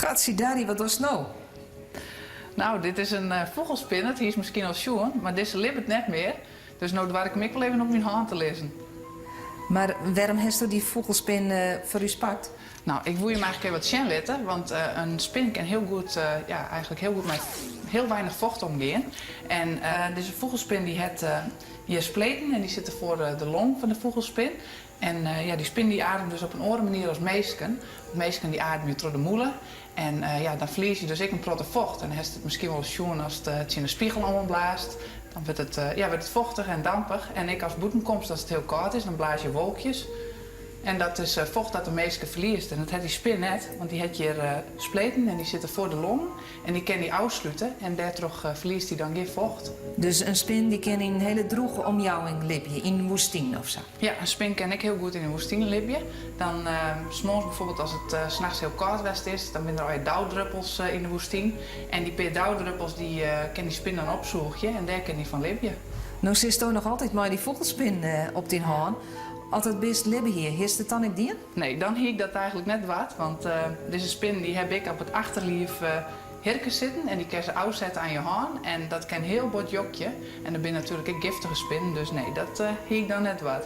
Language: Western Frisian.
Katsidarry, wat dochst no? No, dit is in fûgelspin, dat hiest miskien al sjoen, mar dizze libbet net mear. Dus no doar ik him ek wol even op myn hân te lizzen. Mar wêrom hasto dy fûgelspin foar ús pakt? No, ik woe jim eigentlik even wat sjen litte, want in spin kin hiel goed, ja, eigentlik hiel goed mei hiel weinich focht omgean. En dizze fûgelspin dy hat hjir spleten en dy sitte foar de long fan de fûgelspin. En ja, dy spin dy ademt dus op in oare manier as minsken. Want minsken dy ademje troch de mûle en ja, dan ferlies je dus ek in protte focht. En hast it miskien wolris sjoen ast tsjin de spegel oanblaast, dan wurdt it, ja, wurdt it fochtich en dampich. En ek ast bûten komst, as it hiel kâld is, dan blaas je wolkjes. En dat is focht dat de minske ferliest. En dat hat dy spin net, want dy hat hjir spleten en dy sitte foar de longen en dy kin dy ôfslute en dêrtroch ferliest hy dan gjin focht. Dus in spin dy kin yn in hiele drûge omjouwing libje, yn in woestyn of sa? Ja, in spin kin ek hiel goed yn in woestyn libje. Dan 's moarns bijvoorbeeld as it nachts hiel kâld west is, dan binne der allegear daudruppels yn de woestyn. En dy pear daudruppels dy kin dy spin dan opsûgje en dêr kin dy fan libje. No sitsto noch altyd mei dy fûgelspin op dyn hân. As it bist libbe hie, hiest it dan ek dien? Nee, dan hie ik dat eigentlik net dwaan, want dizze spin dy heb ik op it achterliif hierkes sitten en dy kin se ôfsette oan je hân en dat kin hiel bot jokje. En der binne natuerlik ek giftige spinnen, dus nee, dat hie ik dan net dwaan.